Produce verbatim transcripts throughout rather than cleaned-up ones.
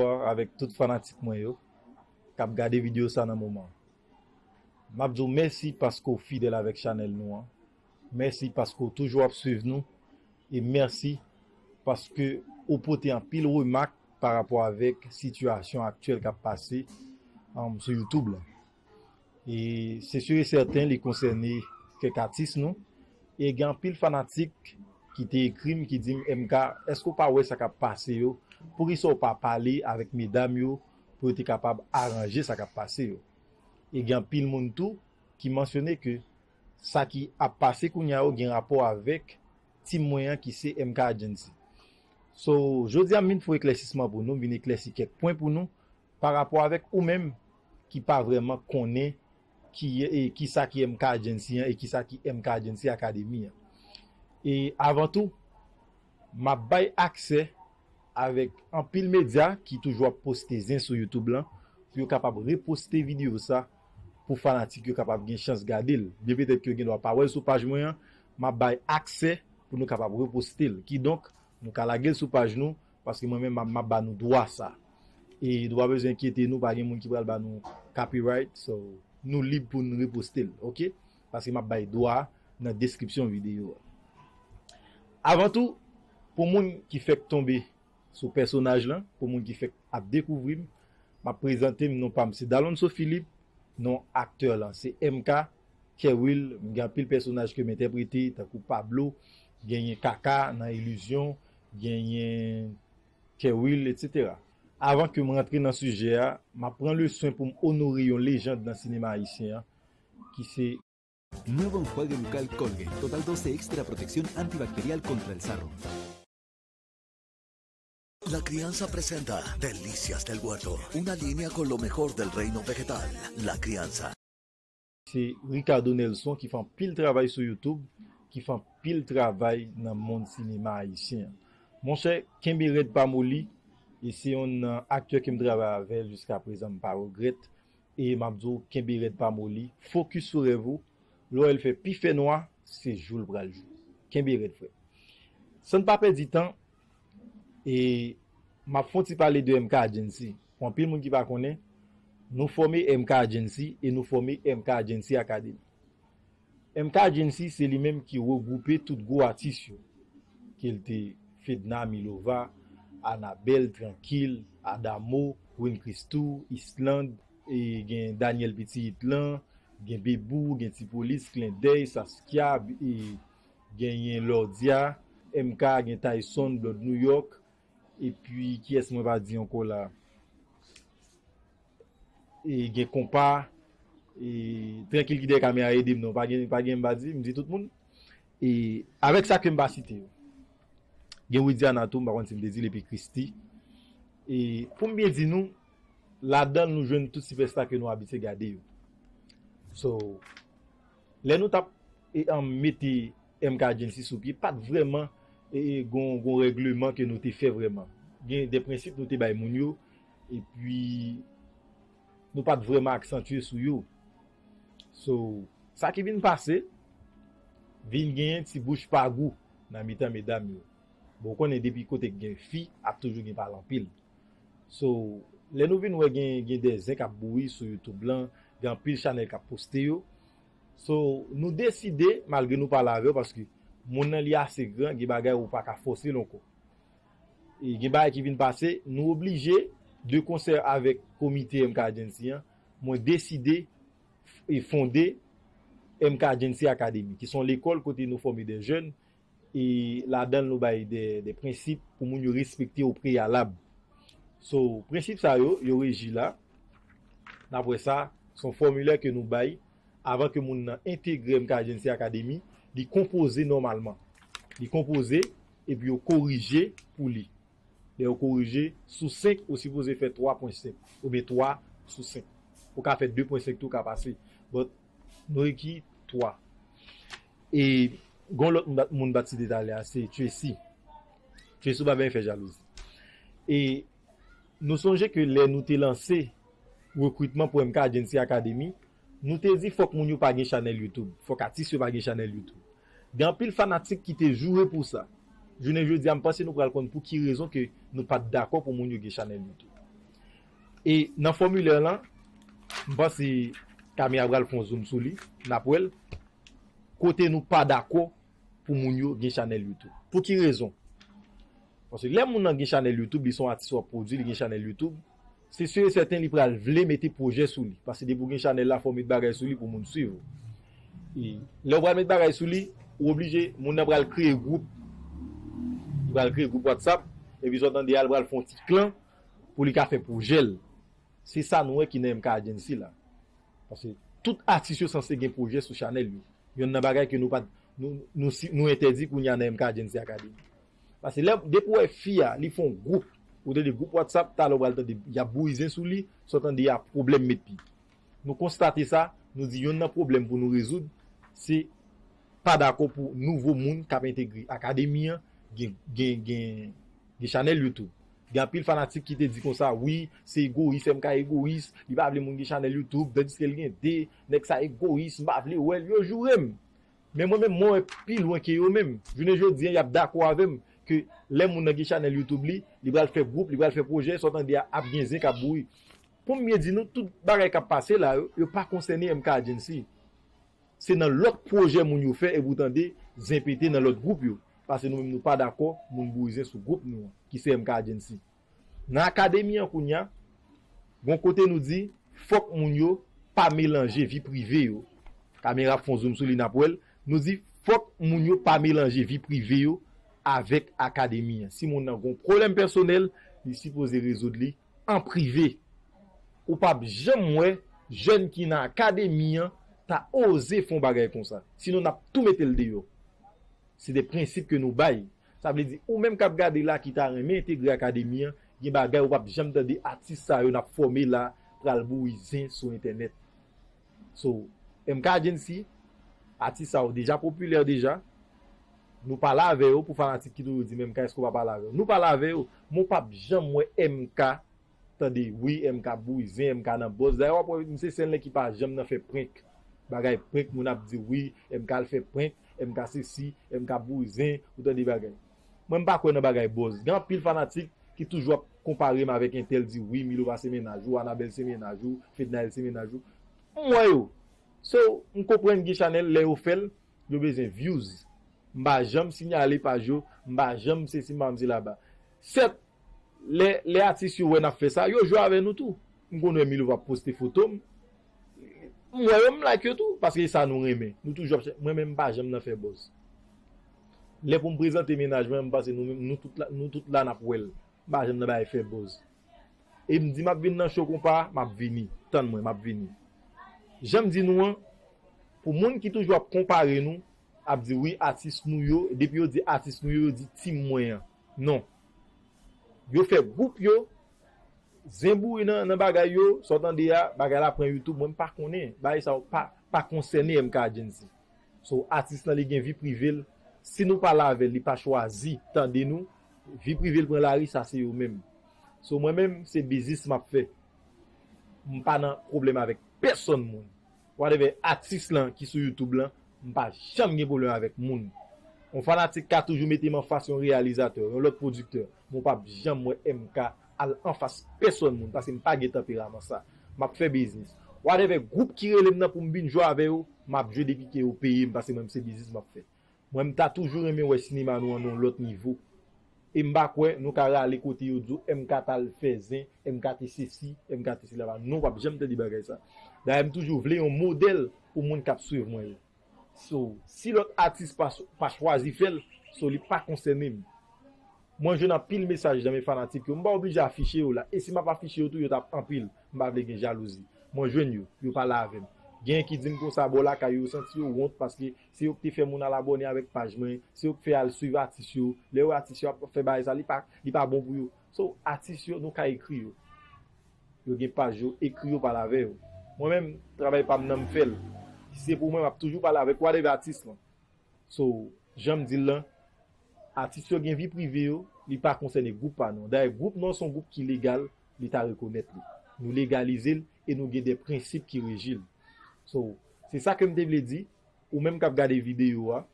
Bonswa avèk tout fanatik mwen yo k ap gade videyo sa nan moman. M ap di w mèsi paske w fidèl avèk chanèl nou an. Mèsi paske w toujou ap swiv nou. E mèsi paske w pote anpil remak pa rapò avèk sitiyasyon aktyèl k ap pase, um, sou YouTube lan. E se sur e sèten li konsène kèk atis nou. E gen anpil fanatik ki te ekri m, ki di m, M K, èske w pa wè sa k ap pase yo? Poukisa w pa pale avèk medam yo pou yo te kapab aranje sa k ap pase yo? E gen anpil moun tou ki mansyone ke sa ki ap pase kounye a yo gen rapò avèk team mwen an ki se M K Agency. So, jodi a m vin fè eklèsisman pou nou, m vin eklèsi kèk pwen pou nou pa rapò avèk ou menm ki pa vrèman konnen ki, e, kisa ki M K Agency an e kisa ki M K Agency Academy an. E avan tou, m ap bay aksè avèk anpil medya ki toujou ap poste zen sou YouTube lan, pou yo kapab reposte videyo sa, pou fanatik yo kapab gen chans gade l. Byen petèt ke yo gen dwa pa wè l sou paj mwen an, m ap bay aksè pou nou kapab reposte l. Kidonk, nou ka lage l sou paj nou, paske mwen menm m ap, m ap ba nou dwa sa. E nou pa bezwen enkyete nou, pa gen moun ki pral ba nou copyright, so nou lib pou n reposte l, oke? Paske m ap bay dwa a nan deskripsyon videyo a. Avan tou, pou moun ki fèk tonbe sou pèsonaj lan, pou moun ki fèk ap dekouvri m, m ap prezante m, non pa m se Dalonso Philippe, non aktè lan se M K, Kerwill, m gen anpil pèsonaj ke m entèprete, tankou Pablo, genyen Kaka nan Ilizyon, genyen Kerwill, etsetera. Avan ke m rantre nan sijè a, m ap pran le swen pou m onore yon lejand nan sinema ayisyen an, ki se Nuevo enjuague bucal Colgate Total doce Extra Protección Antibacterial contra el Sarro. La Crianza presenta Delicias del Huerto, una línea con lo mejor del reino vegetal. La Crianza. Se Ricardo Nelson ki fè anpil travay sou YouTube, ki fè anpil travay nan mond sinema ayisyen an. Monchè, kenbe rèd pa moli, e se yon, uh, aktè ke m travay avè l jiska prezan, m pa regrèt. E m ap di w, kenbe rèd pa moli, fokis sou rèv ou. Lè w wè l fè pi fè nwa, se jou l pral jou. Kenbe rèd, frè. San n pa pèdi tan, e m ap fè yon ti pale de M K Agency. Pou anpil moun ki pa konnen, nou fòme M K Agency e nou fòme M K Agency Academy. M K Agency se li menm ki regwoupe tout gwo atis yo, ke l te Fedna Milova, Anabel, Trankil, Adamo, Win Christoo, Island, e gen Daniel Petit lan, gen Bebou, gen Ti Polis, Klendèy, Saskia, e genyen Lordia, M K, gen Tyson, Blood New York, epi kiyès mwen pa di ankò la? E gen Konpa, e Trankil ki dèyè kamera ede m non, pa gen, pa gen m pa di, m di tout moun. E avèk sa ke m pa site yo. Gen Widiana tou, m pa konn si m te di l, epi Christie. E pou m byen di nou, ladan l nou jwenn tout sipèsta ke nou abitye gade yo. So, lè nou t ap, e, an, mete M K Agency sou pye, pa t vrèman, e, e, gon, gon règleman ke nou te fè vrèman. Gen de prensip nou te bay moun yo, epi nou pa t vrèman aksantye sou yo. So, sa ki vin pase, vin genyen ti bouch pa gou nan mitan medam yo. Bon, ou konnen depi kote k gen fi, ap toujou gen pale anpil. So, lè nou vin wè gen, gen de zen k ap bouyi sou YouTube lan, gen anpil chanèl k ap poste yo. So, nou deside, malgre nou pale avè w, paske moun nan li ase gran, gen bagay ou pa ka fòse l ankò. E gen bagay ki vin pase, nou oblije, de konsè avèk komite M K Agency an, mwen deside f-, e fonde M K Agency Academy, ki se yon lekòl kote nou fòme de jèn, e ladan l nou bay de, de prensip pou moun yo respekte o preyalab. So, prensip sa yo, yo reji la. Daprè sa, se yon fòmilè ke nou bay avan ke moun nan entegre M K Agency Academy, li konpoze nòmalman. Li konpoze, epi yo korije pou li. Lè yo korije, sou senk, ou sipoze fè twa pwen senk, oubyen twa sou senk. Ou ka fè de pwen senk tou, ka pase. But, nou reki twa. E, gon lòt moun bat, moun bat site talè a, se Tracy. Tracy ou pa byen fè jalouzi. E, nou sonje ke lè nou te lanse rekritman pou M K Agency Academy, nou te di fòk moun yo pa gen chanèl YouTube, fòk atis yo pa gen chanèl YouTube. Gen anpil fanatik ki te joure pou sa. Jounen jodi a, m panse nou pral konn pou ki rezon ke nou pa t dakò pou moun yo gen chanèl YouTube. E nan fòmilè lan, m panse Camera pral fè yon zoom sou li, n ap wè l. Kote nou pa dakò pou moun yo gen chanèl YouTube. Pou ki rezon? Paske lè moun nan gen chanèl YouTube, li se yon atis w ap pwodui, li gen chanèl YouTube, se si e sèten li pral vle mete pwojè sou li. Paske depi w gen chanèl la, fò w met bagay sou li pou moun swiv ou. E lè w pral met bagay sou li, ou oblije, moun nan pral kreye gwoup. Li pral kreye gwoup WhatsApp, epi sa w tande a, li pral fè yon ti klan pou li ka fè pwojè l. Se sa nou wè ki nan M K Agency la. Paske tout atis yo sanse gen pwojè sou chanèl yo. Yonn nan bagay ke nou pa t, nou, nou, si- nou entèdi kounye a nan M K Agency Academy. Paske lè, depi w wè fi a, li fè yon gwoup, ou tande gwoup WhatsApp, talè w pral tande, y ap bouyi zen sou li, sa w tande a pwoblèm met pi. Nou konstate sa, nou di yonn nan pwoblèm pou nou rezoud, se pa dakò pou nouvo moun k ap entegre akademi an, gen, gen, gen, gen chanèl YouTube. Gen anpil fanatik ki te di konsa, wi, se egoyis, M K egoyis, li pa vle moun gen chanèl YouTube, tandiske l gen de, nèg sa egoyis, m pa vle wè l, yo joure m. Men mwen menm, mwen wè pi lwen ke yo menm. Jounen jodi a, y ap dakò avè m ke lè moun nan gen chanèl YouTube li, li pral fè gwoup, li pral fè pwojè, sa w tande a ap gen zen k ap bouyi. Pou m byen di nou, tout bagay k ap pase la yo, yo pa konsène M K Agency. Se nan lòt pwojè moun yo fè epi w tande zen pete nan lòt gwoup yo. Paske nou menm nou pa dakò moun bouyi zen sou gwoup nou an, ki se M K Agency. Nan akademi an kounye a, gon kote nou di, fòk moun yo pa melanje vi prive yo. Kamera ap fè yon zoom sou li, n ap wè l. Nou di, fòk moun yo pa melanje vi prive yo avèk akademi an. Si moun nan gon pwoblèm pèsonèl, li sipoze rezoud li an prive. Ou p ap janm wè jèn ki nan akademi an ta oze fè yon bagay konsa. Sinon, n ap tou mete l deyò. Se de prensip ke nou bay. Sa vle di, ou menm k ap gade la ki ta renmen entegre akademi an, gen bagay ou p ap janm tande atis sa yo n ap fòme la pral bouyi zen sou entènèt. So, M K Agency, atis sa yo deja popilè deja. Nou pale avè yo pou fanatik ki toujou di, men M K, èske w pa pale avè yo? Nou pale avè yo, men w p ap janm wè M K tande, wi, M K bouyi zen, M K nan buzz. Dayè, w ap wè, misye se nèg ki pa janm nan fè prank. Bagay prank, moun ap di, wi, M K al fè prank, M K sesi, M K bouyi zen, ou tande bagay. Mwen, m pa kwè nan bagay buzz. Gen anpil fanatik ki toujou ap konpare m avèk entèl, di, wi, Milo pa se mennaj ou, Anabèl se mennaj ou, Fednaelle se mennaj ou. M wè yo. So, m konprann gen chanèl, lè yo fè l, yo bezwen views. M pa janm siyale paj yo, m pa janm sesi, m pa janm se laba. Sèt, lè, lè atis yo wè n ap fè sa, yo jwe avè nou tou. M konn wè Milo p ap poste foto m. M wè yo, m like yo tou, paske e sa nou renmen. Nou toujou ap chè-, mwen menm, m pa janm nan fè buzz. Lè pou m prezante mennaj mwen, m panse nou, nou tout la, nou tout la n ap wè l. M pa janm nan bay fè buzz. E m di m ap vin nan show konpa, m ap vini. Tann mwen, m ap vini. Jan m di nou an, pou moun ki toujou ap konpare nou, ap di wi atis nou yo, depi yo di atis nou yo, yo di team mwen an. Non. Yo fè gwoup yo, zen bouyi nan, nan bagay yo, sa w tande a, bagay la pran YouTube, mwen m pa konnen. Bagay sa yo pa, pa konsène M K Agency. So, atis lan li gen vi prive l. Si nou pale avè l, li pa chwazi tande nou, vi prive l pran lari, sa se yo menm. So, mwen menm, se biznis m ap fè. M pa nan pwoblèm avèk pèsonn moun. Whatever atis lan ki sou YouTube lan, m pa janm gen pwoblèm avèk moun. Yon fanatik ka toujou mete m anfas yon reyalizatè, yon lòt pwodiktè, men w p ap janm wè M K al anfas pèsonn moun, paske m pa gen tanperaman sa. M ap fè biznis. Whatever gwoup ki rele m nan pou m vin jwe avè yo, m ap jwe depi ke yo peye m, paske mwen, se biznis m ap fè. Mwen, m ta toujou renmen wè sinema nou an nan yon lòt nivo. E m pa kwè nou ka rale kote yo di w M K t al fè zen, M K te sesi, M K te sela. Non, w p ap janm tande bagay sa. Dayè, m toujou vle yon modèl pou moun k ap swiv mwen yo. So, si lòt atis pa, pa chwazi fè l, so, li pa konsène m. Mwen jwenn anpil mesaj nan men fanatik yo. M pa oblije afiche yo la. E si m ap afiche yo tou, yo t ap anpil. M pa vle gen jalouzi. Mwen jwenn yo, yo pale avè m. Genyen ki di m konsa, bò lakay yo, yo santi yo wont paske se yo ki te fè moun al abòne avèk paj mwen, se yo ki fè al swiv atis yo. Lè yo wè atis yo ap fè bagay sa, li pa, li pa bon pou yo. So, atis yo, nou ka ekri yo. Yo gen paj yo, ekri yo, pale avè yo. Mwen menm, travay pa m nan m fè l. Si se pou mwen, m ap toujou pale avèk whatever atis lan. So, jan m di l lan, atis yo gen vi prive yo, li pa konsène gwoup pa nou an. Dayè, gwoup nou an se yon gwoup ki legal, Leta rekonèt li. Nou legalize l e nou gen de prensip ki reji l. So, se sa ke m te vle di, ou menm k ap gade videyo a,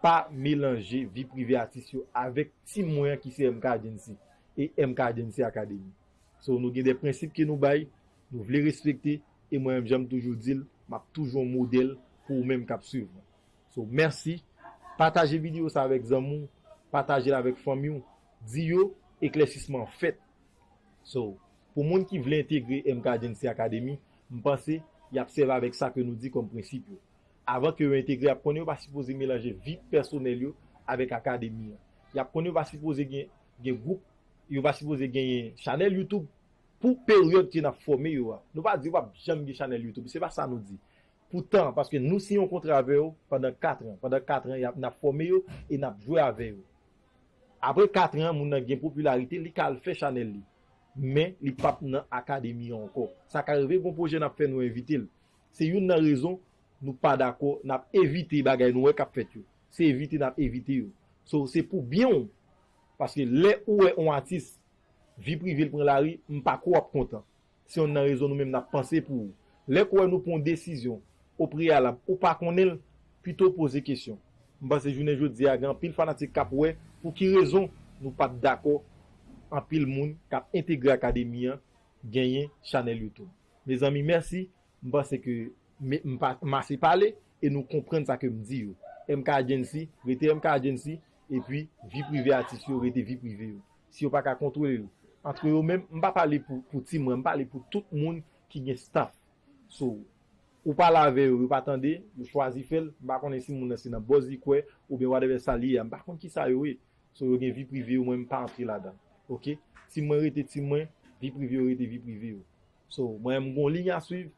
pa melanje vi prive atis yo avèk team mwen an ki se M K Agency e M K Agency Academy. So, nou gen de prensip ke nou bay, nou vle respekte, e mwen menm, jan m toujou di l, m ap toujou yon modèl pou ou menm k ap swiv mwen. So, mèsi. Pataje videyo sa avèk zanmi w, pataje l avèk fanmi w, di yo eklèsisman an fèt. So, pou moun ki vle entegre M K Agency Academy, m panse y ap sèvi avèk sa ke nou di kòm prensip yo. Avan ke yo entegre, y ap konnen yo pa sipoze melanje vi pèsonèl yo avèk akademi an. Y ap konnen yo pa sipoze gen, gen gwoup, yo pa sipoze genyen chanèl YouTube pou peryòd ke n ap fòme yo a. Nou pa di yo p ap janm gen chanèl YouTube, se pa sa nou di. Poutan, paske nou siyen yon kontra avè yo pandan kat an. Pandan kat an, y ap, n ap fòme yo e n ap jwe avè yo. Apre kat an, moun nan gen popilarite, li ka al fè chanèl li. Men, li p ap nan akademi an ankò. Sa ka rive, gon pwojè n ap fè, nou envite l. Se youn nan rezon nou pa dakò, n ap evite bagay nou wè k ap fèt yo. Se evite n ap evite yo. So, se pou byen w. Paske lè ou wè yon atis, vi prive l pran lari, m pa kwè w ap kontan. Se youn nan rezon nou menm n ap panse pou ou. Lè k ou wè nou pran yon desizyon o preyalab, ou pa konnen l, pito w poze kesyon. M panse jounen jodi a, gen anpil fanatik k ap wè pou ki rezon nou pa t dakò anpil moun k ap entegre akademi an genyen chanèl YouTube. Mezanmi, mèsi. M panse ke me- m pa- m ase pale e nou konprann sa ke m di yo. M K Agency rete M K Agency, epi vi prive atis yo rete vi prive yo. Si yo pa ka kontwole l antre yo menm, m pa pale pou, pou ti mwen, m pale pou tout moun ki gen staff. So, ou pale avè yo, yo pa tande, yo chwazi fè l, m pa konnen si moun nan se nan buzz li kwè, oubyen whatever sa li ye a, m pa konn ki sa yo ye. So, yo gen vi prive yo, mwen m pa antre ladan. Oke? Ti mwen rete ti mwen, vi prive yo rete vi prive yo. So, mwen menm m gon liy a swiv,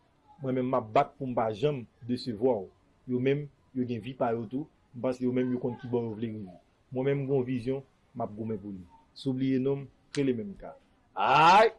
mwen menm m ap bat pou m pa janm desevwa w. Yo menm, yo gen vi pa yo tou, m panse yo menm yo konn ki bò yo vle rive. Mwen menm m gon vizyon, m ap goumen pou li. Si w bliye non m, rele menm ka. Ay!